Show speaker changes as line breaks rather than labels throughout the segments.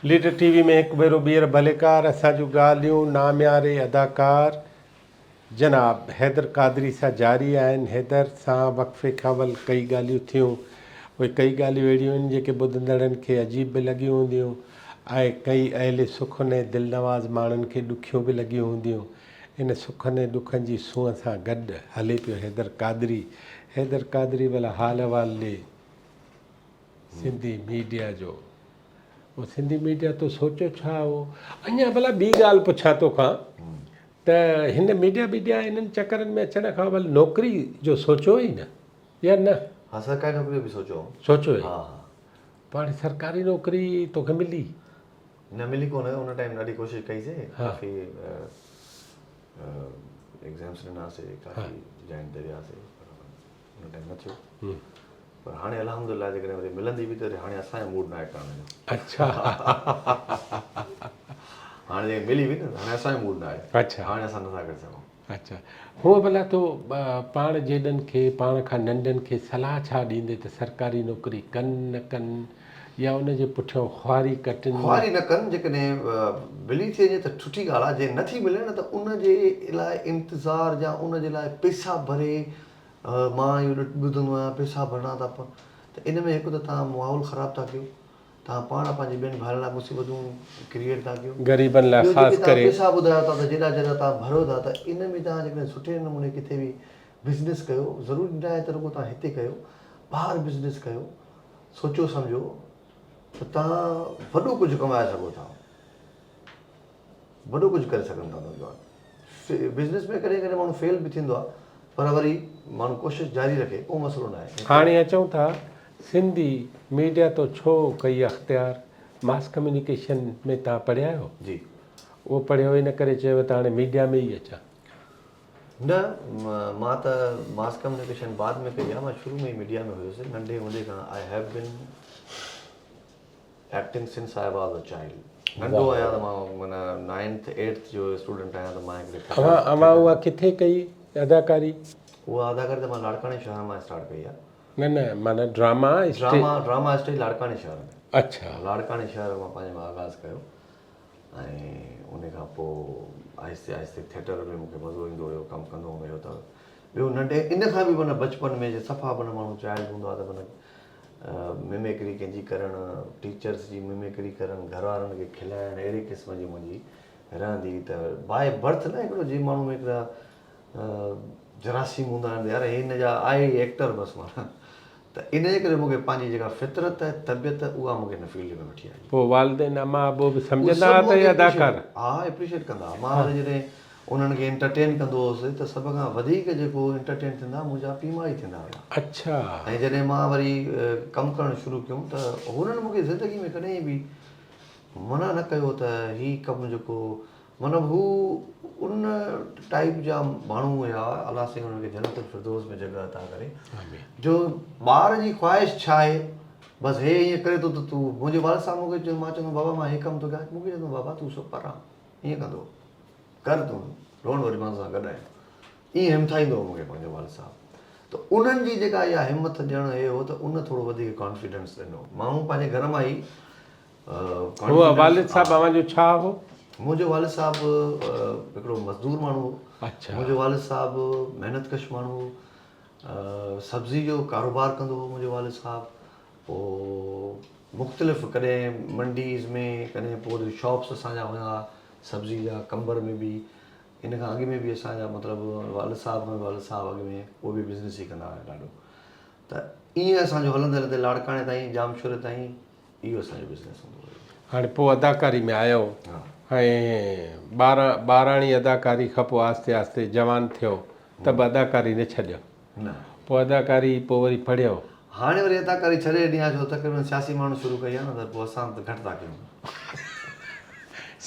Leader ٽي V ۾ هڪ ڀيرو ٻيهر ڀليڪار اسان جون ڳالهيون نامياري اداڪار جناب حيدر قادري سان جاري آهن حيدر سان وقفي کان اول ڪئي ڳالهيون ٿيون اهي ڪئي ڳالهيون اهڙيون آهن جيڪي ٻڌندڙن کي عجيب به لڳيون هونديون ۽ ڪئي اهل سخن ۽ دلنواز ماڻهن کي ڏکيون به لڳيون هونديون ان سکن ۽ ڏکن جي سونهن سان گڏ هلي پيو حيدر قادري حيدر قادري ڀلا حال احوال ڏي سنڌي ميڊيا جو او سنڌي ميڊيا تو سوچيو ڇا هو اڃا ڀلا ٻي ڳالهه پڇان توکان ته هن ميڊيا بيڊيا انهن چڪرن ۾ اچڻ کان اول نوڪري جو سوچيو هئي نه يا نه؟
ها سرڪاري نوڪري جو به سوچيو هوم.
سوچيو هئي؟
ها ها.
پوء هاڻي سرڪاري نوڪري توکي ملي؟
نه ملي ڪونه ان ٽائيم ڏاڍي ڪوشش ڪئي سي ڪافي ايگزامس ڏناسي ڪافي جاين تي وياسي پر ان ٽائيم نه ٿيو. پر هاڻي الحمد لله جيڪڏهن وري ملندي به ته وري هاڻي اسان جو موڊ ناهي ڪرڻ جو.
اڇا.
هاڻي جيڪڏهن ملي به نه ته هاڻي اسان جو موڊ ناهي.
اڇا.
هاڻي اسان نٿا ڪري سگهون.
اڇا. هونء ڀلا تو پاڻ جيڏن کي پاڻ کان ننڍن کي صلاح ڇا ڏيندي ته سرڪاري نوڪري ڪن نه ڪن يا ان جي پٺيان خواري ڪٽن.
خواري نه ڪن جيڪڏهن ملي ٿي وڃي ته سٺي ڳالهه آهي جي نٿي ملي نه ته ان جي لاء انتظار يا ان جي لاء پئسا ڀري مان اهو ٻڌندو آهيان پئسا ڀرڻا ٿا پون ته ان ۾ هڪ ته توهان ماحول خراب ٿا ڪيو توهان پاڻ پنهنجي ٻين ڀائرن لاء مصيبتون ڪريئيٽ ٿا ڪيو
غريبن لاء
ٻيو
خاص
جيڪي توهان
ڪري.
پئسا ٻڌايو ٿا ته جيڏا جيڏا توهان ڀريو ٿا ته ان ۾ توهان جيڪڏهن سٺي نموني ڪٿي به بزنس ڪيو ضروري نه آهي ته رڳو توهان هتي ڪيو ٻاهر بزنس ڪيو سوچو سمجهو ته توهان وڏو ڪجهه ڪمائي سگهو ٿا. وڏو ڪجهه ڪري سگهن ٿا نوجوان. بزنس ۾ ڪڏهن ڪڏهن ماڻهو فيل به ٿيندو آهي پر وري ماڻهو ڪوشش جاري رکي ڪو مسئلو ناهي.
هاڻي اچون ٿا سنڌي ميڊيا تو ڇو ڪئي اختيار ماس ڪميونيڪيشن ۾ توهان پڙهيا آهيو؟
جي.
اهو پڙهيو ان ڪري چيو ته هاڻي ميڊيا ۾ ئي اچان.
نه مان ته ماس ڪميونيڪيشن بعد ۾ ڪئي آهي مان شروع ۾ ئي ميڊيا ۾ هيس ننڍي هوندي کان I have been acting since I was a child ننڍو آهيان ته مان معنيٰ نائنٿ ايٽٿ جو اسٽوڊنٽ آهيان ته مان هڪڙي
اوهان اوهان اها ڪٿي ڪئي اداڪاري؟
اها اداڪاري ته مان لاڙڪاڻي شهر مان اسٽارٽ ڪئي آهي.
نه نه معنيٰ ڊراما
ڊراما ڊراما اسٽيج لاڙڪاڻي شهر ۾.
اڇا.
لاڙڪاڻي شهر مان پنهنجو آغاز ڪيو ۽ ان کان پوء آهستي آهستي ٿيٽر ۾ مونکي مزو ايندو هيو ڪم ڪندو هوندو هيو ته ٻيو ننڍي ان کان به معنيٰ بچپن ۾ جي صفا معنيٰ ماڻهو چائلڊ هوندو آهي ته معنيٰ مميڪري ڪنهن جي ڪرڻ، ٽيچرس جي مميڪري ڪرڻ، گهر وارن کي کلائڻ اهڙي قسم جي منهنجي رهندي هئي ته باء برٿ نه هڪڙو جي ماڻهو ۾ هڪڙا جراثيم هوندا آهن ته يار هي هن جا آهي ئي ايڪٽر بس معنيٰ ته ان جي ڪري مون کي پنهنجي جيڪا فطرت ۽ طبيعت اها مون کي هن فيلڊ ۾ وٺي آئي.
پوء والدين امان ابو به سمجهندا هئا ته هي اداڪار.
ها اپريشيٽ ڪندا هئا مان وري جڏهن انهن کي انٽرٽين ڪندو هوس ته سڀ کان وڌيڪ جيڪو انٽرٽين ٿيندا منهنجا پيء ماء ئي ٿيندا هيا.
اڇا.
۽ جڏهن مان وري ڪم ڪرڻ شروع ڪيم ته هنن مون کي زندگي ۾ ڪڏهن به منع نه ڪيو ته هي ڪم جيڪو مطلب هو ان ٽائيپ جا ماڻهو هيا الله سائين انهن کي جنت الفردوس ۾ جڳهه عطا ڪري جو ٻار جي خواهش ڇا آهي بس هي ائين ڪري ٿو ته تون منهنجي والد صاحب مون کي چيو مان چوندو بابا مان هي ڪم ٿو ڪيان مون کي چوندو بابا تون سپر آن ائين ڪندو ڪر تون don't وري مان توسان گڏ آهيان ائين همٿائيندو هو مونکي پنهنجو والد صاحب ته انهن جي جيڪا اها همٿ ڏيڻ هي هو ته ان ٿورو وڌيڪ ڪانفيڊنس ڏنو ماڻهو پنهنجي گهر مان ئي
هو والد صاحب اوهان جو ڇا هو؟
منهنجو والد صاحب هڪڙو مزدور ماڻهو هو.
اڇا.
منهنجو والد صاحب محنت ڪش ماڻهو هو. سبزي جو ڪاروبار ڪندو هو منهنجو والد صاحب. پوء مختلف ڪڏهن منڊيز ۾ ڪڏهن پوء وري شاپس اسان جا هيا سبزي جا قمبر ۾ به ان کان اڳ ۾ به اسان جا مطلب والد صاحب کان به والد صاحب اڳ ۾ اهي به بزنس ئي ڪندا هيا ڏاڍو ته ائين اسان جو هلندي هلندي لاڙڪاڻي تائين ڄامشوري تائين اهو اسان جو بزنس هوندو هيو.
هاڻي پوء اداڪاري ۾ آيو ۽ ٻاراڻي اداڪاري کان پوء آهستي آهستي جوان ٿيو ته به اداڪاري نه ڇڏيو.
نه.
پوء اداڪاري پوء وري پڙهيو.
هاڻي وري اداڪاري ڇڏي ڏني آهي ڇو تقريبن سياسي ماڻهن شروع ڪئي آهي نه ته پوء اسان ته گهٽ ٿا ڪيون.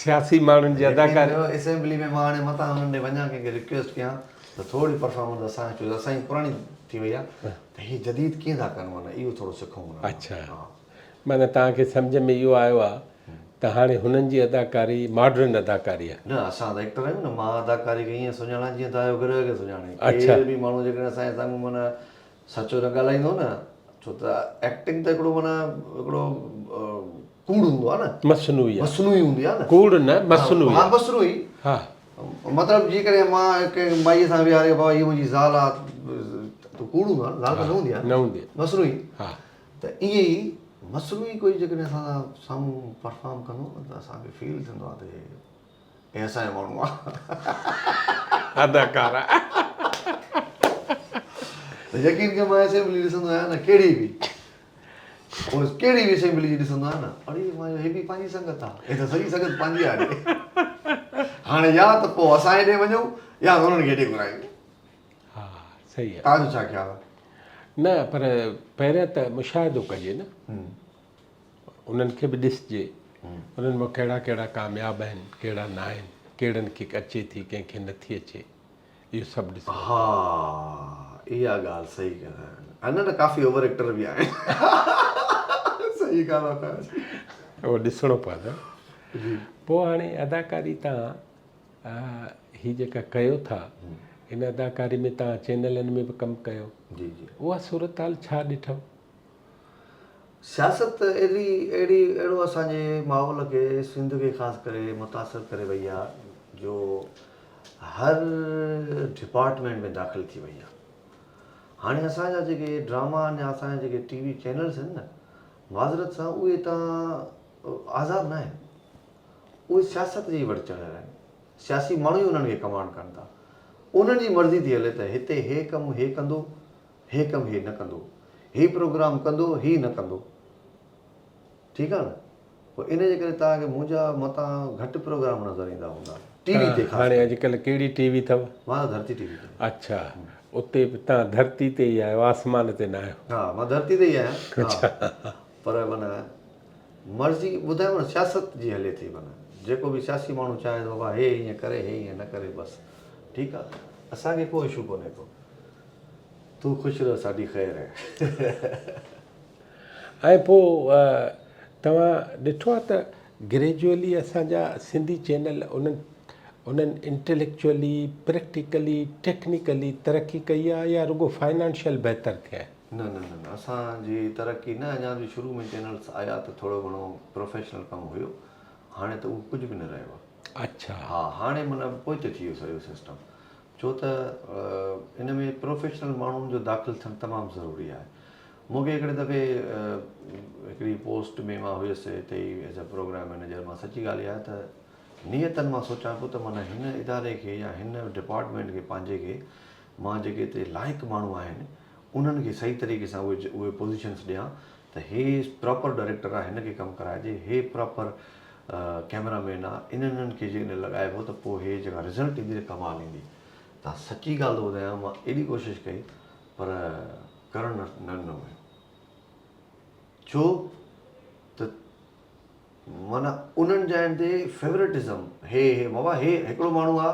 سياسي ماڻهن جي اداڪاري.
يقين ڪيو اسيمبلي ۾ مان هاڻي متان انهن ڏي وڃان ڪنهن کي رڪويسٽ ڪيان ته ٿوري پرفارمنس اسان کي ڇو اسان جي پراڻي ٿي وئي آهي ته هي جديد ڪيئن ٿا ڪن معنيٰ اهو ٿورو سکون انهن کان.
اڇا معنيٰ توهان کي سمجهه ۾ اهو آيو آهي ته هاڻي هنن جي اداڪاري ماڊرن اداڪاري آهي.
نه اسان ته ايڪٽر آهيون نه مان اداڪاري کي ائين سڃاڻان جيئن دايو گرهه کي سڃاڻي.
اڇا.
ڪير به ماڻهو جيڪڏهن اسان جي سامهون معنيٰ سچو نه ڳالهائيندو نه ڇو ته ايڪٽنگ ته هڪڙو معنيٰ هڪڙو ڪوڙ هوندو آهي نه.
مصنوعي آهي.
مصنوعي هوندي آهي نه.
ڪوڙ نه مصنوعي.
ها مصنوعي.
ها.
مطلب جيڪڏهن مان ڪنهن مائيء سان ويهاري بابا هيء منهنجي زال آ ته ڪوڙ هوندو آهي نه زال ته نه هوندي آهي.
نه هوندي.
مصنوعي.
ها.
ته ائين ئي مصنوعي ڪوئي جيڪڏهن اسان سان سامهون پرفارم ڪندو نه ته اسان کي فيل ٿيندو آهي ته هي اسان جو ماڻهو آ.
اداڪار آ.
ته يقين ڪر مان اسيمبلي ڏسندو آهيان نه ڪهڙي به پوء ڪهڙي به اسيمبلي جي ڏسندو آهيان نه اڙي مان چيو هي به پنهنجي سنگت آ هي ته سڄي سنگت پنهنجي آ ڙي هاڻي يا ته پوء اسان هيڏي وڃون يا انهن کي هيڏي گهرايون.
ها صحيح آ.
توهان جو ڇا خيال آ؟
نه پر پهريان ته مشاهدو ڪجي نه. انهن کي به ڏسجي انهن مان ڪهڙا ڪهڙا ڪامياب آهن ڪهڙا ناهن ڪهڙن کي اچي ٿي ڪنهن کي نٿي اچي اهو سڀ ڏسڻو
ها اها ڳالهه صحيح ڳالهه آهي نه نه ڪافي اوور ايڪٽر به آهن صحيح ڳالهه آهي توهان جي
اهو ڏسڻو پوندو
جي
پوء هاڻي اداڪاري تان هي جيڪا ڪيو ٿا ان اداڪاري ۾ تان چينلن ۾ به ڪم ڪيو
جي جي
اها صورتحال ڇا ڏٺو؟
سياست ايڏي اهڙي اهڙو اسان جي ماحول کي سنڌ کي خاص ڪري متاثر ڪري وئي آ جو هر ڊپارٽمينٽ ۾ داخل ٿي وئي آ هاڻي اسان جا جيڪي ڊراما آهن يا اسان جا جيڪي ٽي وي چينلز آهن نه معذرت سان اهي تان آزاد نه آهن اهي سياست جي ور چڙهيل آهن سياسي ماڻهو ئي انهن کي ڪمانڊ ڪن ٿا انهن جي مرضي ٿي هلي ته هتي هي ڪم هي ڪندو هي ڪم هي نه ڪندو، هي پروگرام ڪندو هي نه ڪندو. ٺيڪ آ نه؟ پوء ان جي ڪري توهان کي منهنجا متان گهٽ پروگرام نظر ايندا هوندا ٽي وي تي خاص
هاڻي
ڪري.
اڄڪلهه ڪهڙي ٽي وي اٿو؟
مان ته ڌرتي ٽي وي تي.
اڇا اتي به توهان ڌرتي تي ئي آهيو آسمان تي نه آهيو.
ها مان ڌرتي تي ئي آهيان ها پر معنيٰ مرضي ٻڌايو نه سياست جي هلي ٿي معنيٰ جيڪو به سياسي ماڻهو چاهي ٿو بابا هي ائين ڪري هي ائين نه ڪري بس ٺيڪ آ اسان کي ڪو اشو ڪونهي ڪو. تون خوش رهه ساڍي خير.
۽ پوء توهان ڏٺو آهي ته گريجوئلي اسان جا سنڌي چينل انهن انهن انٽليڪچوئلي پريڪٽيڪلي ٽيڪنيڪلي ترقي ڪئي آهي يا رڳو فائنانشل بهتر ٿيا آهن؟
نه نه نه نه اسان جي ترقي نه اڃا به شروع ۾ چينلس آيا ته ٿورو گهڻو پروفيشنل ڪم هيو هاڻي ته اهو ڪجهه به نه رهيو آهي.
اڇا.
ها هاڻي معنيٰ پوئتي ٿي ويو سڄو سسٽم. ڇو ته ان ۾ پروفيشنل ماڻهن جو داخل ٿيڻ تمام ضروري آهي. مون کي هڪڙي دفعي هڪڙي پوسٽ ۾ مان هيس هتي ئي ايز اي پروگرام مئنيجر مان سچي ڳالهه اها آهي ته نيتن مان سوچان پيو ته معنيٰ هن اداري کي يا هن ڊپارٽمينٽ کي پنهنجي کي مان جيڪي هتي لائق ماڻهو آهن انهن کي صحيح طريقي سان اهي اهي پوزيشنس ڏيان ته هي پراپر ڊائريڪٽر آهي هن کي ڪم ڪرائجي هي پراپر ڪئميرا مين آ انهن کي جيڪڏهن لڳائبو ته پوء هي جيڪا رزلٽ ايندي ته ڪمال ايندي. تان سچي ڳالهه ٿو ٻڌايان مان ايڏي ڪوشش ڪئي پر ڪرڻ نه ڏنو ويو. ڇو ته معنيٰ انهن جاين تي فيورٽزم هي هي بابا هي هڪڙو ماڻهو آ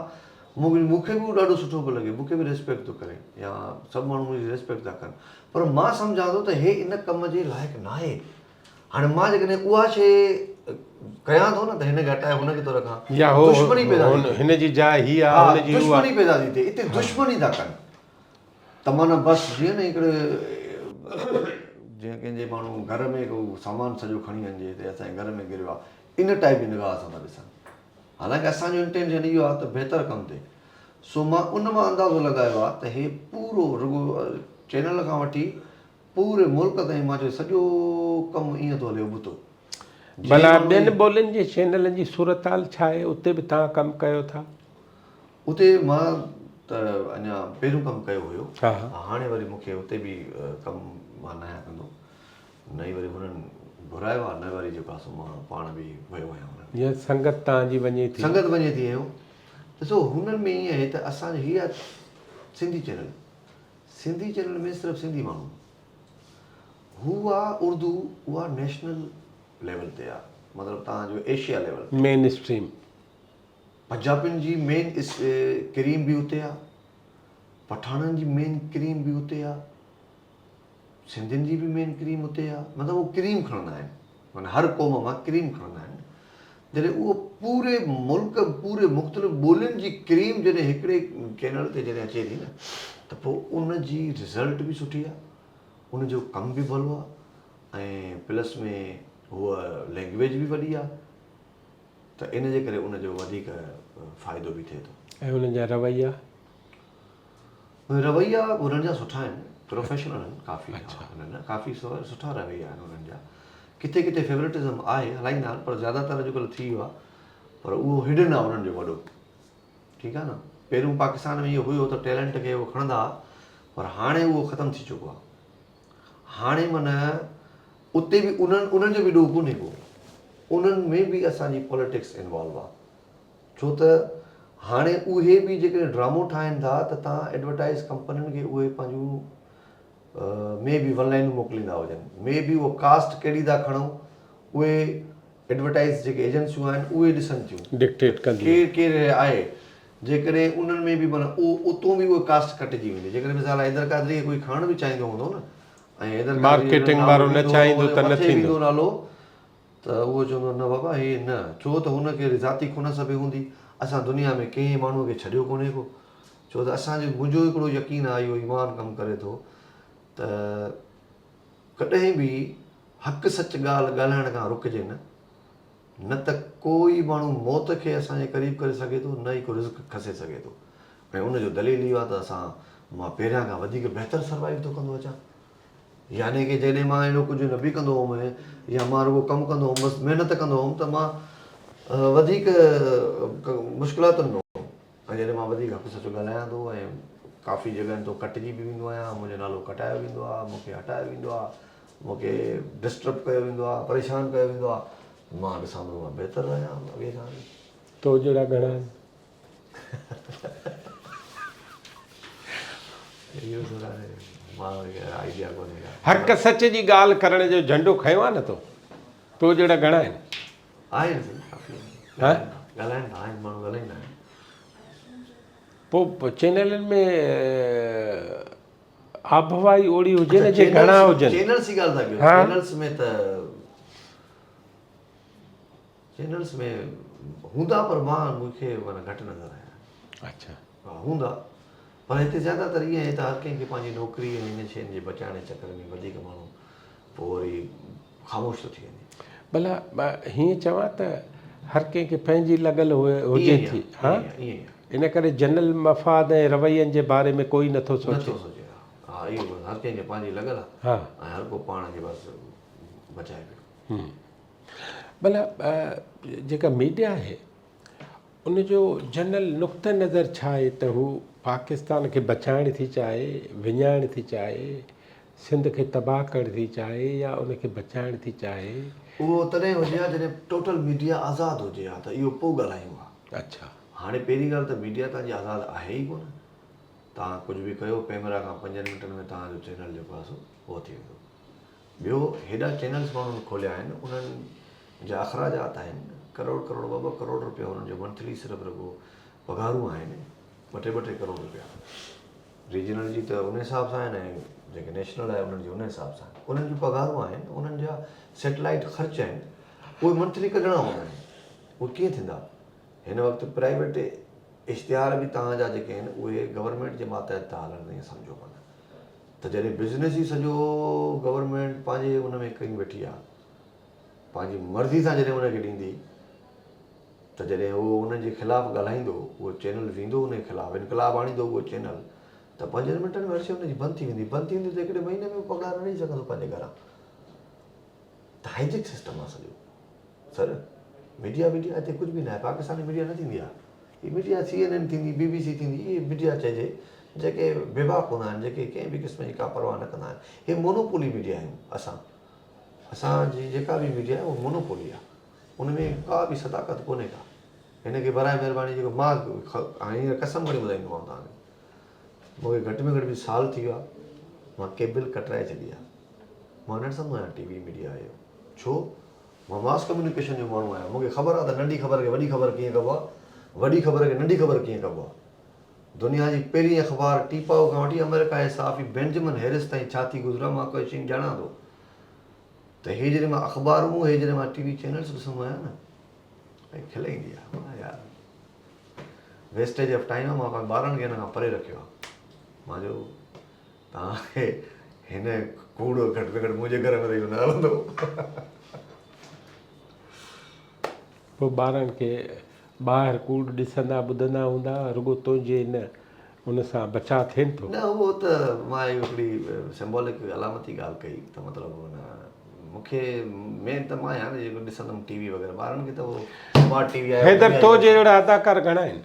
مون کي به هو ڏاڍو سٺو پيو لڳي مون کي به ريسپيڪٽ ٿو ڪري يا سڀ ماڻهو منهنجي ريسپيڪٽ ٿا ڪن پر مان سمجهان ٿو ته هي ان ڪم جي لائق ناهي. هاڻي مان جيڪڏهن اها شيء ڪيان ٿو نه ته هن کي هٽائي هن کي ٿو رکان
يا هو
دشمني پيدا ٿي ٿئي.
هن جي جاء هي آ
ها
هن جي هو آ.
دشمني پيدا ٿي ٿئي اتي دشمني ٿا ڪن ته معنيٰ بس جيئن نه هڪڙي جيئن ڪنهن جي ماڻهو گهر ۾ ڪو سامان سڄو کڻي وڃجي ته اسان جي گهر ۾ گريو آ ان ٽائيپ جي نگاهه سان ٿا ڏسن حالانڪه اسان جو انٽينشن اهو آ ته بهتر ڪم ٿئي سو مان ان مان اندازو لڳايو آ ته هي پورو رڳو چينل کان وٺي پوري ملڪ تائين مان چيو سڄو ڪم ائين ٿو هلي ابتو.
ڀلا ٻين ٻولين جي چينلن جي صورتحال ڇا آهي اتي به توهان ڪم ڪيو ٿا؟
اتي مان ته اڃا پهريون ڪم ڪيو هيو هاڻي وري مون کي اتي به ڪم مان ناهيان ڪندو نه ئي وري هنن گهرايو آهي نه وري جيڪو آهي سو مان پاڻ به ويو آهيان هنن
جيئن سنگت توهان جي وڃي ٿي.
سنگت وڃي ٿي اهو ڏسو هنن ۾ ائين آهي ته اسان جو هي آهي سنڌي چينل سنڌي چينل ۾ صرف سنڌي ماڻهو هو آ اردو اها نيشنل ليول تي آ مطلب توهان جو ايشيا ليول تي
مين اسٽريم
پنجابين جي مين ڪريم به اتي آ پٺاڻن جي مين ڪريم به اتي آ سنڌين جي به مين ڪريم اتي آ مطلب هو ڪريم کڻندا آهن معنيٰ هر قوم مان ڪريم کڻندا آهن جڏهن اهو پوري ملڪ پوري مختلف ٻولين جي ڪريم جڏهن هڪڙي چينل تي جڏهن اچي ٿي نه ته پوء ان جي رزلٽ به سٺي آ ان جو ڪم به ڀلو آ ۽ پلس ۾ هوء لينگويج به وڏي آ ته ان جي ڪري ان جو وڌيڪ فائدو به ٿئي ٿو.
۽ انهن جا رويا؟
رويا انهن جا سٺا آهن، پروفيشنل آهن ڪافي انهن جا ڪافي سٺا رويا آهن انهن جا. ڪٿي ڪٿي فيورٽزم آهي هلائيندا آهن پر زياده تر اڄڪلهه ٿي ويو آهي پر اهو هڊن آهي انهن جو وڏو. ٺيڪ آهي نه پهريون پاڪستان ۾ اهو هيو ته ٽيلنٽ کي اهو کڻندا ها پر هاڻي اهو ختم ٿي چڪو آهي هاڻي من اتي به انهن انهن جو به ڏوهه ڪونهي ڪو انهن ۾ به اسان جي پاليٽڪس انوالو آهي ڇو ته هاڻي اهي به جيڪڏهن ڊرامو ٺاهن ٿا ته تان ايڊورٽائز ڪمپنين کي اهي پنهنجون مي بي ون لائنون موڪليندا هجن مي بي اهو ڪاسٽ ڪهڙي ٿا کڻون اهي ايڊورٽائز جيڪي ايجنسيون آهن اهي ڏسن ٿيون
ڊڪٽيٽ ڪنديون
ڪير ڪير آهي جيڪڏهن انهن ۾ به معنيٰ اهو اتو به اهو ڪاسٽ ڪٽجي ويندي جيڪڏهن مثال حيدر قادري کي ڪوئي کڻڻ به چاهيندو هوندو نه ۽ حيدر قادري
مارڪيٽنگ وارو نه چاهيندو ته نه
مٿي ويندو نالو ته اهو چوندو نه بابا هي نه ڇو ته هن کي ذاتي خنس به هوندي اسان دنيا ۾ ڪنهن ماڻهو کي ڇڏيو ڪونهي ڪو ڇو ته اسان جو منهنجو هڪڙو يقين آهي اهو ايمان ڪم ڪري ٿو ته ڪڏهن به حق سچ ڳالهه ڳالهائڻ کان رڪجي نه، نه ته ڪو ئي ماڻهو موت کي اسان جي قريب ڪري سگهي ٿو نه ئي ڪو رزق کسي سگهي ٿو ۽ ان جو دليل اهو آهي ته اسان مان پهريان کان وڌيڪ بهتر سروائيو ٿو ڪندو اچان يعني ڪي جڏهن مان اهڙو ڪجهه نه به ڪندو هوم يا مان رڳو ڪم ڪندو هوم بس محنت ڪندو هوم ته مان وڌيڪ مشڪلاتن ۾ هوم ۽ جڏهن مان وڌيڪ حق سچ ڳالهايان ٿو ۽ ڪافي جڳهين تان ڪٽجي به ويندو آهيان، منهنجو نالو ڪٽايو ويندو آهي، مون کي هٽايو ويندو آهي، مون کي ڊسٽرب ڪيو ويندو آهي، پريشان ڪيو ويندو آهي، مان ڏسان ٿو مان بهتر آهيان اڳي کان به.
تو جهڙا گهڻا آهن.
اهو ٿورا مان آئيڊيا ڪونهي ڪا.
حق سچ جي ڳالهه ڪرڻ جو جهنڊو کنيو آهي نه تو، تو جهڙا گهڻا آهن.
آهن سائين ڪافي آهن ڳالهائن ٿا آهن ماڻهو ڳالهائيندا آهن.
پوء چينلن ۾ آبهوا ئي اوڙي هجي نه جي گهڻا هجن.
چينلز جي ڳالهه ٿا ڪيو چينلز ۾ ته چينلز ۾ هوندا پر مان مون کي معنيٰ گهٽ نظر آيا.
اچھا
ها هوندا پر هتي زياده تر ائين آهي ته هر ڪنهن کي پنهنجي نوڪري ۽ هن شين جي بچائڻ جي چڪر ۾ وڌيڪ ماڻهو پوء وري خاموش ٿو ٿي وڃي.
ڀلا هيئن چوان ته هر ڪنهن کي پنهنجي لڳل هجي ٿي ها ان ڪري جنرل مفاد ۽ روين جي باري ۾ ڪوئي نٿو سوچي.
نٿو سوچي ها ها اهو بس هر ڪنهن کي پنهنجي لڳل آ ۽ هر ڪو پاڻ کي بس بچائي پيو.
ڀلا جيڪا ميڊيا آهي ان جو جنرل نقطه نظر ڇا آهي ته هو پاڪستان کي بچائڻ ٿي چاهي، وڃائڻ ٿي چاهي، سنڌ کي تباهه ڪرڻ ٿي چاهي يا ان کي بچائڻ ٿي چاهي؟
اهو تڏهن هجي ها جڏهن ٽوٽل ميڊيا آزاد هجي ها ته اهو پوء ڳالهايون ها.
اڇا.
هاڻي پهرين ڳالهه ته ميڊيا توهان جي آزاد آهي ئي ڪونه. توهان ڪجهه به ڪيو پيمرا کان پنجن منٽن ۾ توهان جو چينل جيڪو آهي سو اهو ٿي ويندو. ٻيو هيڏا چينلز ماڻهن کوليا آهن انهن جا اخراجات آهن ڪروڙ ڪروڙ ٻه ٻه ڪروڙ روپيا انهن جو منٿلي صرف رڳو پگهارون آهن ٻه ٽي ٻه ٽي ڪروڙ روپيا ريجنل جي ته ان حساب سان آهن ۽ جيڪي نيشنل آهي انهن جي ان حساب سان آهن انهن جون پگهارون آهن انهن جا سيٽلائيٽ خرچ آهن اهي منٿلي ڪڍڻا هوندا آهن اهي ڪيئن ٿيندا هن وقت پرائيويٽ اشتهار به توهان جا جيڪي آهن اهي گورنمينٽ جي ماتحت ٿا هلن ائين سمجهو معنيٰ ته جڏهن بزنس ئي سڄو گورنمينٽ پنهنجي ان ۾ ڪئي ويٺي آ پنهنجي مرضي سان جڏهن ان کي ڏيندي ته جڏهن هو ان جي خلاف ڳالهائيندو اهو چينل ويندو ان جي خلاف انقلاب آڻيندو اهو چينل ته پنجن منٽن ۾ هر شيء ان جي بند ٿي ويندي بند ٿي ويندي ته هڪڙي مهيني ۾ پگهار نه ڏئي سگهندو پنهنجي گهران ته هائيجيڪ سسٽم آ سڄو سر ميڊيا ويڊيا هتي ڪجهه به ناهي پاڪستان ۾ ميڊيا نه ٿيندي آهي هي ميڊيا سي اين اين ٿيندي بي بي سي ٿيندي اهي ميڊيا چئجي جيڪي بيباڪ هوندا آهن جيڪي ڪنهن به قسم جي ڪا پرواهه نه ڪندا آهن هي مونوپولي ميڊيا آهيون اسان اسان جي جيڪا به ميڊيا آهي اها مونوپولي آهي ان ۾ ڪا به صداقت ڪونهي ڪا هن کي برائي مهرباني جيڪو مان هاڻي هينئر قسم کڻي ٻڌائيندومانو توهان کي مون کي گهٽ ۾ گهٽ به سال ٿي ويو آهي مان ڪيبل ڪٽرائي ڇڏي آهي مان نه ڏسندو آهيان ٽي وي ميڊيا اهو ڇو مان ماس ڪميونيڪيشن جو ماڻهو آهيان، مون کي خبر آهي ته ننڍي خبر کي وڏي خبر ڪيئن ڪبو آهي، وڏي خبر کي ننڍي خبر ڪيئن ڪبو آهي. دنيا جي پهرين اخبار ٽيپائو کان وٺي آمريڪا جي صحافي بينجمن هيرس تائين ڇا ٿي گذريو آهي، مان ڪوئي شيء ڄاڻان ٿو. ته هي جڏهن مان اخبارون، هي جڏهن مان ٽي وي چينلز ڏسندو آهيان نه، ۽ کل ايندي آهي، مان يار ويسٽيج آف ٽائيم آهي، مان پنهنجي ٻارن کي هن کان پري رکيو آهي. مان چيو توهان کي هن ڪوڙ گهٽ ۾ گهٽ منهنجي گهر ۾ ته اهو نه هلندو.
پوء ٻارن کي ٻاهر ڪوڙ ڏسندا ٻڌندا هوندا، رڳو تنهنجي ان ان سان بچاء ٿين ٿو.
نه اهو ته مان اهو هڪڙي سمبولڪ علامتي ڳالهه ڪئي ته مطلب ان مون کي مين ته مان آهيان نه جيڪو ڏسندم ٽي وي وغيره ٻارن کي ته اهو سمارٽ ٽي وي آهي
حيدر تو جهڙا اداڪار گهڻا آهن؟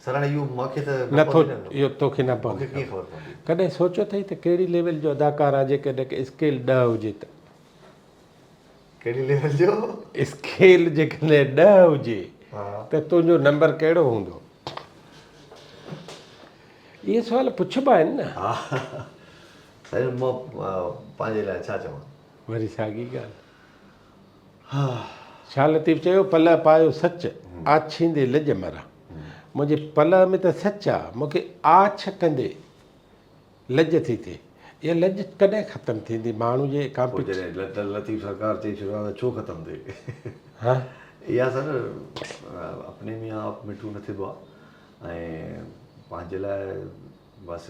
سر هاڻي اهو مون کي ته
نه ٿو اهو توکي نه
پوندي مون کي ڪيئن خبر پوندي؟
ڪڏهن سوچيو اٿئي ته ڪهڙي ليول جو اداڪار آهي جيڪڏهن اسڪيل ڏهه هجي ته؟
ڪهڙي ليول جو؟
اسڪيل جيڪڏهن ڏهه هجي ته تنهنجو نمبر ڪهڙو هوندو؟ اهي سوال پڇبا آهن نه.
ها سائين مان پنهنجي لاء ڇا چوان.
وري ساڳي ڳالهه. شاهه لطيف چيو پلئه پايو سچ، آڇيندي لڄ مران. منهنجي پلئه ۾ ته سچ آ، مون کي آڇ ڪندي لڄ ٿي ٿئي. اها لڄ ڪڏهن ختم ٿيندي؟ ماڻهو جي
پوء جڏهن لطيف سرڪار چئي ڇڏيو آ ته ڇو ختم ٿئي؟
ها.
اها سر اپني ميان آپ مٺو نه ٿيبو آ ۽ پنهنجي لاء بس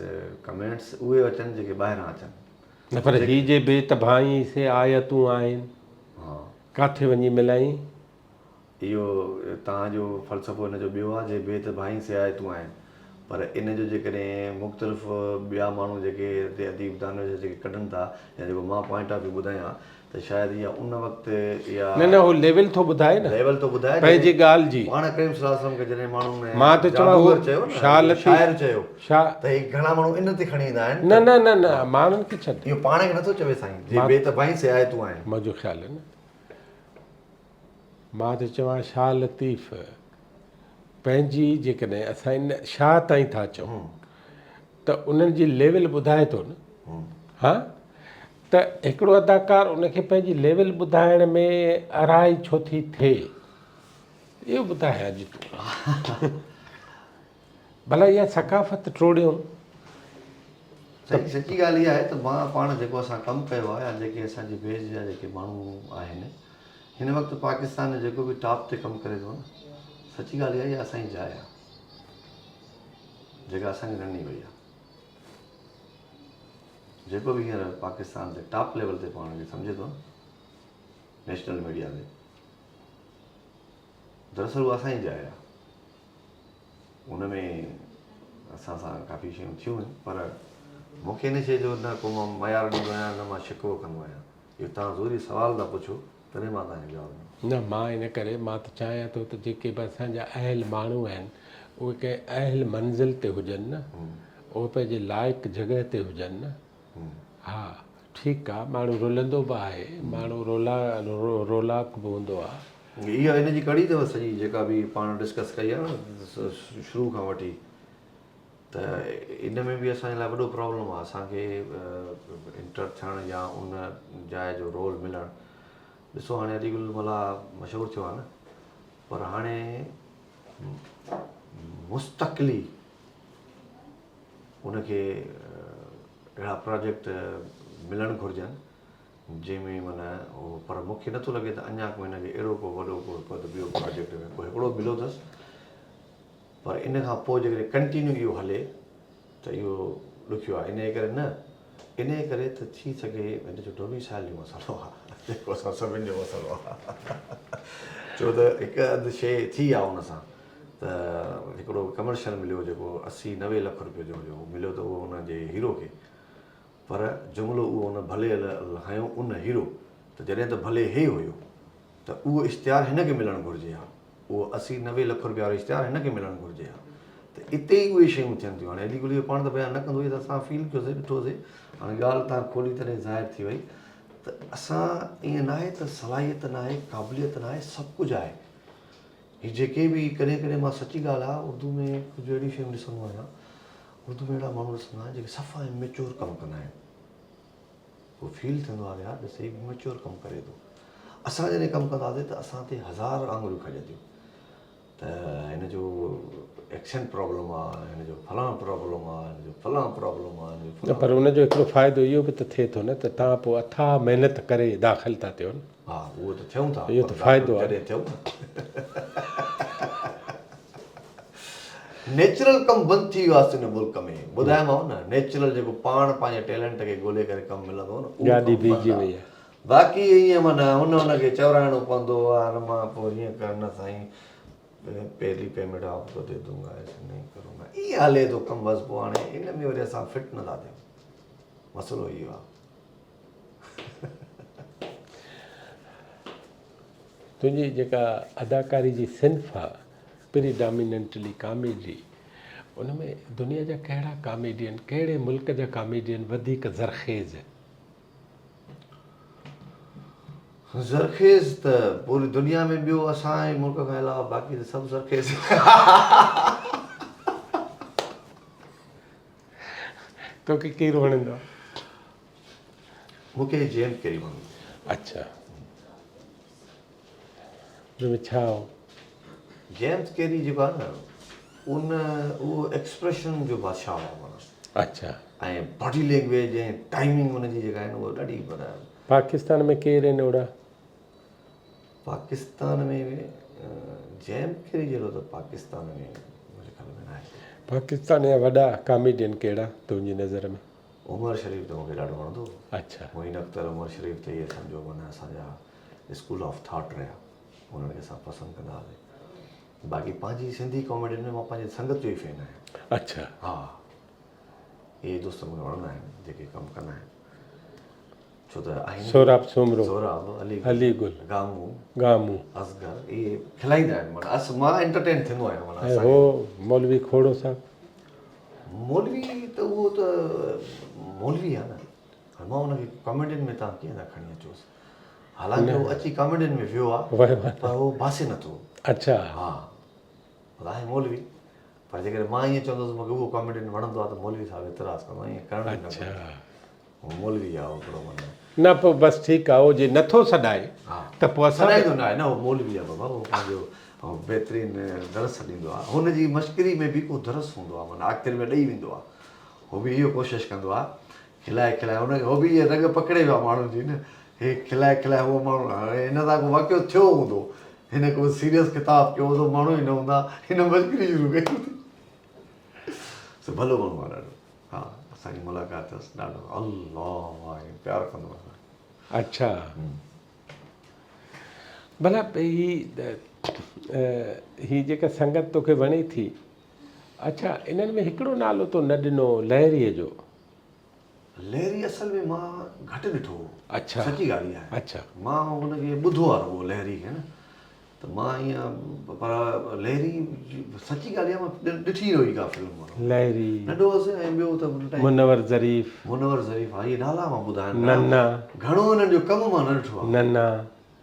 ڪمينٽس اهي اچن جيڪي ٻاهران اچن.
نه پر هي جي بيت ڀانئين سي آيتون آهن، ڪاٿي وڃي ملائين؟
اهو توهان جو فلسفو ان جو ٻيو آهي، جي بيت ڀانئين سي آيتون آهن، پر ان جو جيڪڏهن مختلف ٻيا ماڻهو جيڪي هتي اديب دانش جيڪي ڪڍن ٿا يا جيڪو مان پوائنٽ آف ويو ٻڌايان ته شايد اها ان وقت اها
نه نه هو ليول ٿو ٻڌائي نه
ليول ٿو ٻڌائي
پنهنجي ڳالهه جي.
پاڻ ڪريم صلي الله عليه وسلم کي جڏهن ماڻهن
مان ٿو چوان هو
جادوگر چيو نه
شاهه لطيف
شاعر چيو
شاهه
ته هي گهڻا ماڻهو ان تي کڻي ايندا آهن
نه نه نه نه ماڻهن کي ڇڏ.
اهو پاڻ کي نٿو چوي سائين جي بيت ڀائين سي آيتون آهن.
منهنجو خيال آهي نه مان ٿو چوان شاهه لطيف پنهنجي جيڪڏهن اسان ان شاهه تائين ٿا چئون ته انهن جي ليول ٻڌائي ٿو نه ها ته هڪڙو اداڪار ان کي پنهنجي ليول ٻڌائڻ ۾ ارائي ڇو ٿي ٿئي اهو ٻڌاء اڄ تون ڀلا اها ثقافت ٽوڙيون.
سائين سچي ڳالهه اها آهي ته مان پاڻ جيڪو اسان ڪم ڪيو آهي يا جيڪي اسان جي بيج جا جيڪي ماڻهو آهن هن وقت پاڪستان ۾ جيڪو به ٽاپ تي ڪم ڪري ٿو نه سچي ڳالهه اها آهي اسان جي جاء آهي جيڪا اسان کي ڏني وئي آهي جيڪو به هينئر پاڪستان تي ٽاپ ليول تي پاڻ کي سمجهي ٿو نه نيشنل ميڊيا تي دراصل اها اسان جي جاء آهي ان ۾ اسان سان ڪافي شيون ٿيون آهن پر مون کي ان شيء جو نه ڪو مان ميار ڏيندو آهيان نه مان شڪوو ڪندو آهيان. اهو توهان زوري سوال ٿا پڇو تڏهن مان توهان کي جواب ڏنو.
نه مان ان ڪري مان ته چاهيان ٿو ته جيڪي به اسان جا اهل ماڻهو آهن اهي ڪنهن اهل منزل تي هجن نه اهي پنهنجي لائق جڳهه تي هجن نه ها ٺيڪ آ ماڻهو رلندو به آهي ماڻهو رولا رولاڪ به هوندو آ.
اها ان جي ڪڙي اٿو سڄي جيڪا به پاڻ ڊسڪس ڪئي آ نه شروع کان وٺي ته ان ۾ به اسان جي لاء وڏو پرابلم آ اسان کي انٽر ٿيڻ يا ان جاء جو رول ملڻ ڏسو هاڻي علي گل ملاح مشهور ٿيو آ نه پر هاڻي مستقلي ان کي اهڙا پراجيڪٽ ملڻ گهرجن جنهن ۾ معنيٰ هو پر مون کي نٿو لڳي ته اڃا ڪو هن کي اهڙو ڪو وڏو ڪو هڪ اڌ ٻيو پراجيڪٽ ۾ ڪو هڪڙو مليو اٿس پر ان کان پوء جيڪڏهن ڪنٽينيو اهو هلي ته اهو ڏکيو آهي انهيء ڪري نه انهيء ڪري ته ٿي سگهي هن جو ڊوميسائل جو مسئلو آهي جيڪو اسان سڀن جو مسئلو آهي ڇو ته هڪ اڌ شيء ٿي آهي ان سان ته هڪڙو ڪمرشل مليو جيڪو 80 90 لک روپيو جو هيو مليو ته اهو ان جي هيرو کي پر جملو اهو ان ڀلي هنيو ان هيرو ته جڏهن ته ڀلي هي هيو ته اهو اشتهار هن کي ملڻ گهرجي ها اهو 80 90 لک روپيا وارو اشتهار هن کي ملڻ گهرجي ها ته اتي ئي اهي شيون ٿين ٿيون هاڻي علي گل اهو پاڻ ته بيان نه ڪندو اهي ته اسان فيل ڪيوسي ڏٺوسي هاڻي ڳالهه تان کولي تڏهن ظاهر ٿي وئي ته اسان ائين ناهي ته صلاحيت ناهي قابليت ناهي سڀ ڪجهه آهي هي جيڪي به ڪڏهن ڪڏهن مان سچي ڳالهه آ اردو ۾ ڪجهه اهڙيون شيون ڏسندو آهيان اردو ۾ اهڙا ماڻهو ڏسندو آهيان جيڪي صفا اميچور ڪم ڪندا آهن پوء فيل ٿيندو آهي يار ڏس هي اميچور ڪم ڪري ٿو اسان جڏهن ڪم ڪنداسي ته اسان تي هزار آڱريون کڄنديون ته هن جو ايڪسينٽ پرابلم آ هن جو فلان پرابلم آ هن جو فلان پرابلم آ هن جو
نه پر ان جو هڪڙو فائدو اهو به ته ٿئي ٿو نه ته توهان پوء اٿاهه محنت ڪري داخل ٿا ٿيو نه.
ها اهو ته ٿيون ٿا
اهو ته فائدو آهي
جڏهن ٿيون نه. نيچرل ڪم بند ٿي ويو آهي سنڌ ملڪ ۾ ٻڌايومانو نه نيچرل جيڪو پاڻ پنهنجي ٽيلنٽ کي ڳولي ڪري ڪم ملندو هو نه اهو
گاڏي
ڪم بند
بيهجي
آهي
وئي آهي.
باقي ائين معنيٰ ان ان کي چورائڻو پوندو آهي مان پوء هيئن ڪر نه سائين پهلي پيمينٽ آپ ڪو the دونگا ايسي نهين ڪرونگا ائين هلي ٿو ڪم بس پوء هاڻي ان ۾ وري اسان فٽ نٿا ٿيون مسئلو اهو آهي.
تنهنجي جيڪا اداڪاري جي صنف آ پري ڊاميننٽلي ڪاميڊي ان ۾ دنيا جا ڪهڙا ڪاميڊين ڪهڙي ملڪ جا ڪاميڊين وڌيڪ زرخيز آهن؟
زرخيز ته پوري دنيا ۾ ٻيو اسان جي ملڪ کان علاوه باقي ته سڀ زرخيز.
توکي ڪير وڻندو آ؟
مون کي جيم ڪيري وڻندو آ.
اڇا ان ۾ ڇا هو؟
جيمز ڪيري جيڪو آهي نه ان اهو ايڪسپريشن جو بادشاهه هو معنيٰ.
اڇا.
۽ باڊي لينگويج ۽ ٽائمنگ ان جي جيڪا آهي نه اها ڏاڍي معنيٰ.
پاڪستان ۾ ڪير آهن اهڙا؟
پاڪستان ۾ جيم ڪيري جهڙو ته پاڪستان ۾ منهنجي خيال ۾ ناهي.
پاڪستان جا وڏا ڪاميڊين ڪهڙا تنهنجي نظر ۾؟
عمر شريف ته مون کي ڏاڍو وڻندو هو.
اڇا.
معين اختر، عمر شريف ته اهي سمجهو معنيٰ اسان جا اسڪول آف ٿاٽ رهيا. انهن کي اسان پسند ڪندا هئاسين. باقي پنهنجي سنڌي ڪاميڊين ۾ مان پنهنجي سنگت جو ئي فين آهيان.
اڇا.
ها. اهي دوست مون کي وڻندا آهن جيڪي ڪم ڪندا آهن. ڇو ته آهن
سهراب سومرو،
سهراب، علي گل،
علي گل،
گامون،
گامون،
اصغر اهي کلائيندا آهن معنيٰ اس مان انٽرٽين ٿيندو آهيان معنيٰ
۽ هو مولوي کوڙو صاحب.
مولوي ته اهو ته مولوي آهي نه هاڻي مان ان کي ڪاميڊين ۾ تان ڪيئن ٿا کڻي اچوس حالانڪه هو اچي ڪاميڊين ۾ ويو آهي پر هو باسي نٿو.
اڇا.
ها پر آهي مولوي پر جيڪڏهن مان ائين چوندس مونکي اهو ڪاميڊين وڻندو آهي ته مولوي صاحب اعتراض ڪندو ائين ڪرڻ ئي نه گهرجي. هو مولوي آ هڪڙو معنيٰ.
نه پوء بس ٺيڪ آ هو جي نٿو سڏائي ته پوء اسان به.
سڏائيندو ناهي نه هو مولوي آ بابا هو پنهنجو بهترين درس ڏيندو آ هن جي مشڪري ۾ به ڪو درس هوندو آ معنيٰ آخر ۾ ڏئي ويندو آ هو به اهو ڪوشش ڪندو آ کلائي کلائي هن کي هو به اها رڳ پڪڙي ويو آ ماڻهن جي نه هي کلائي کلائي هو ماڻهو هاڻي هن سان ڪو واقعو ٿيو هوندو هن ڪو سيريس خطاب ڪيو هوندو ماڻهو ئي نه هوندا هن مشڪري شروع ڪئي هوندي سو ڀلو ماڻهو آ ڏاڍو. ها اسان جي ملاقات ٿيس ڏاڍو الله آهي پيار ڪندو اسان
اڇا ڀلا هي هي جيڪا سنگت توکي وڻي ٿي اڇا انهن ۾ هڪڙو نالو تو نه ڏنو لهريء جو.
لهري اصل ۾ مان گهٽ ڏٺو هو
اڇا
سچي ڳالهه اها آهي
اڇا
مان ان کي ٻڌو آهي رڳو لهري کي نه ته مان ائين پر لهري سچي ڳالهه اها مان ڏٺي نه هئي ڪا فلم
لهري
ننڍو هوس ۽ ٻيو ته ان ٽائيم
منور ظريف
منور ظريف ها اهي نالا مان ٻڌا آهن
ننا
گهڻو انهن جو ڪم مان نه ڏٺو آهي
ننا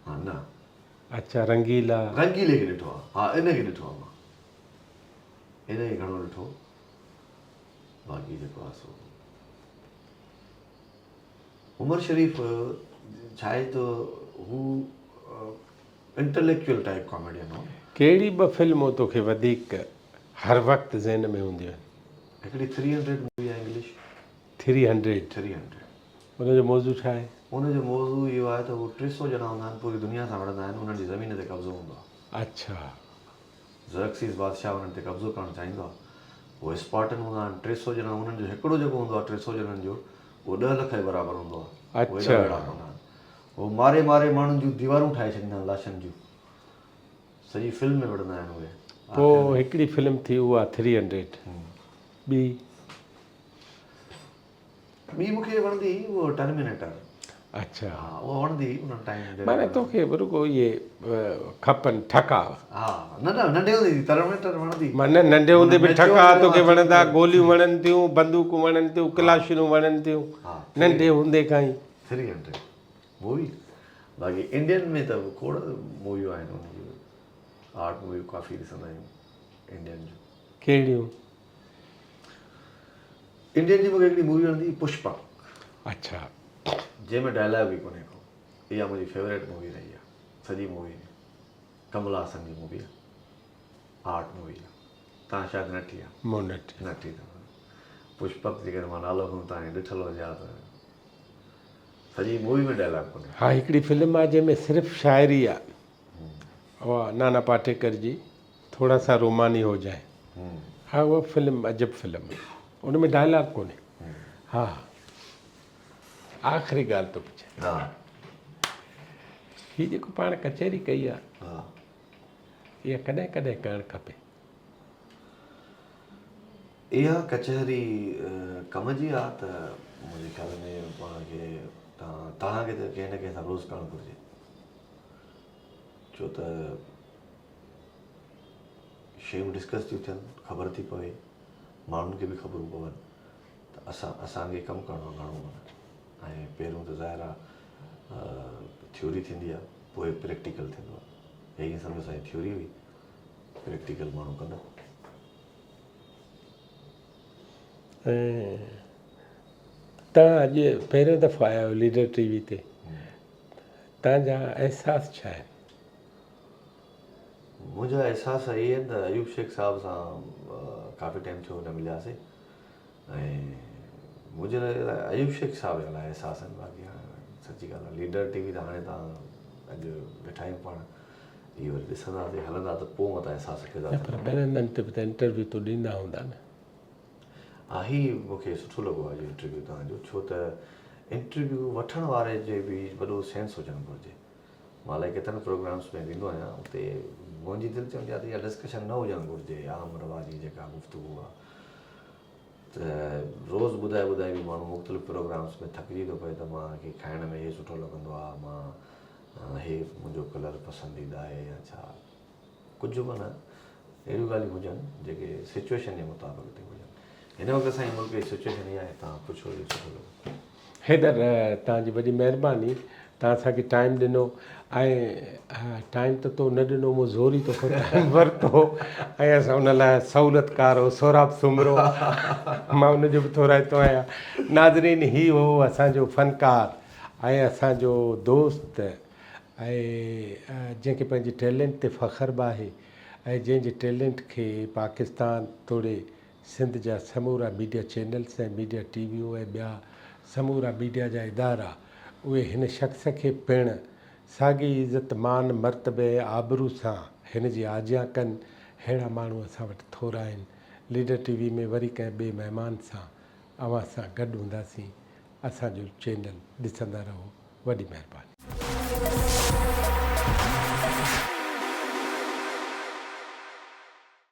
ها نه
اڇا رنگيلا
رنگيلي کي ڏٺو آهي ها ان کي ڏٺو آهي مان ان کي گهڻو ڏٺو باقي جيڪو آهي سو عمر شريف ڇا آهي ته هو انٽليڪچوئل ٽائيپ ڪاميڊين هو.
ڪهڙي ٻه فلمون توکي وڌيڪ هر وقت ذهن ۾ هونديون آهن؟
هڪڙي ٿري هنڊريڊ مووي آهي English.
Three hundred.
Three hundred.
ان جو موضوع ڇا آهي؟
ان جو موضوع اهو آهي ته هو 300 ڄڻا هوندا آهن پوري دنيا سان وڙهندا آهن انهن جي زمين تي قبضو هوندو آهي.
اڇا.
زرڪسيز بادشاهه انهن تي قبضو ڪرڻ چاهيندو آهي. هو اسپارٽن هوندا آهن 300 ڄڻا انهن جو هڪڙو جيڪو هوندو آهي 300 ڄڻن جو اهو ڏهه لک جي برابر هوندو آهي. اهي ايڏا
اڇا.
ويڙهاڪ هوندا آهن. هو ماري ماري ماڻهن جون ديوارون ٺاهي ڇڏيندا آهن لاشن جون. سڄي فلم ۾ وڙهندا آهن اهي.
پوء هڪڙي فلم ٿي اها ٿري هنڊريڊ ٻي.
ٻي مون کي وڻندي هئي اهو ٽرمينيٽر.
اڇا.
ها اها وڻندي هئي ان ٽائيم جڏهن.
معنيٰ توکي رڳو اهي کپن ٺڪاء.
ها نه نه ننڍي هوندي جي ٽرمينيٽر وڻندي هئي.
معنيٰ ننڍي هوندي به ٺڪاء توکي وڻندا گوليون وڻن ٿيون بندوقون وڻن ٿيون ڪلاشنون وڻن ٿيون ننڍي هوندي کان ئي.
ٿري هنڊريڊ مووي باقي انڊين ۾ ته کوڙ موويون آهن ان جون آرٽ موويون ڪافي ڏسندا آهيون انڊين جون.
ڪهڙيون؟
انڊين جي مونکي هڪڙي مووي وڻندي هئي پشپا.
اڇا.
جنهن ۾ ڊائلاگ ئي ڪونهي ڪو اها منهنجي فيوريٽ مووي رهي آهي سڄي مووي ۾ ڪمل هاسن جي مووي آهي آرٽ مووي آهي تان شايد نه ڏٺي آهي.
مون نه ڏٺي.
نه ڏٺي اٿو. پشپڪ جيڪڏهن مان نالو کڻون تان ڏٺل هجي ها ته سڄي مووي ۾ ڊائلاگ ڪونهي.
ها هڪڙي فلم آهي جنهن ۾ صرف شاعري آهي اها نانا پاٽيڪر جي ٿوڙا سا روماني هو جائي. ها اها فلم عجب فلم آهي ان ۾ ڊائلاگ ڪونهي ها آخري ڳالهه ٿو پڇان
ها
هي جيڪو پاڻ ڪچهري ڪئي آهي
ها
اها ڪڏهن ڪڏهن ڪرڻ کپي؟
اها ڪچهري ڪم جي آ ته منهنجي خيال ۾ پاڻ کي توهان کي ته ڪنهن نه ڪنهن سان روز ڪرڻ گهرجي ڇو ته شيون ڊسڪس ٿيون ٿين خبر ٿي پوي ماڻهن کي به خبرون پون ته اسان اسان کي ڪم ڪرڻو گهڻو آ ۽ پهريون ته ظاهر آ ٿيوري ٿيندي آ پوء پريڪٽيڪل ٿيندو آ هي ائين سمجهو سائين ٿيوري هئي پريڪٽيڪل ماڻهو ڪندا.
۽ توهان اڄ پهريون دفعو آيا آهيو ليڊر ٽي وي تي توهان جا احساس ڇا آهن؟
منهنجا احساس اهي آهن ته ايوب شيخ صاحب سان ڪافي ٽائيم ٿيو نه ملياسي ۽ منهنجي لاء ايوب شيخ صاحب جا الاهي احساس آهن باقي سچي ڳالهه آهي ليڊر ٽي وي ته هاڻي تان اڄ ويٺا آهيون پاڻ اهي وري ڏسنداسين هلندا ته پوء متان احساس پيدا
ٿين. پر ٻين هنڌن تي به ته انٽرويو تو ڏيندا هوندا نه.
ها هي مون کي سٺو لڳو اڄ انٽرويو توهان جو ڇو ته انٽرويو وٺڻ واري جي به وڏو سينس هجڻ گهرجي. مان الائي ڪيترن پروگرامس ۾ ويندو آهيان اتي منهنجي دل چوندي آهي ته اها ڊسڪشن نه هجڻ گهرجي عام رواجي جيڪا گفتگو آهي ته روز ٻڌائي ٻڌائي به ماڻهو مختلف پروگرامس ۾ ٿڪجي ٿو پئي ته مان کي کائڻ ۾ هي سٺو لڳندو آهي مان هي منهنجو ڪلر پسنديده آهي يا ڇا ڪجهه به نه اهڙيون ڳالهيون هجن جيڪي سچويشن جي مطابق تي هجن هن وقت اسان جي ملڪ جي سچويشن اها آهي توهان پڇو اهو سٺو لڳو.
حيدر توهان جي وڏي مهرباني توهان اسان کي ٽائيم ڏنو ۽ ٽائيم ته تو نه ڏنو مون زوري توکان ٽائيم ورتو ۽ اسان ان لاء سهولتڪار هو سهراب سومرو مان ان جو به ٿورائتو آهيان ناظرين هي هو اسان جو فنڪار ۽ اسان جو دوست ۽ جنهن کي پنهنجي ٽيلنٽ تي فخر به آهي ۽ جنهن جي ٽيلنٽ کي پاڪستان توڙي سنڌ جا سمورا ميڊيا چينلز ۽ ميڊيا ٽي ويون ۽ ٻيا سمورا ميڊيا جا ادارا اهي هن شخص کي پڻ ساڳي عزت مان مرتبي ۽ آبرو سان هن جي آجيان ڪن ههڙا ماڻهو اسان وٽ ٿورا آهن ليڊر ٽي وي ۾ وري ڪنهن ٻئي مهمان سان اوهان سان گڏ هونداسين اسان جو چينل ڏسندا رهو وڏي مهرباني.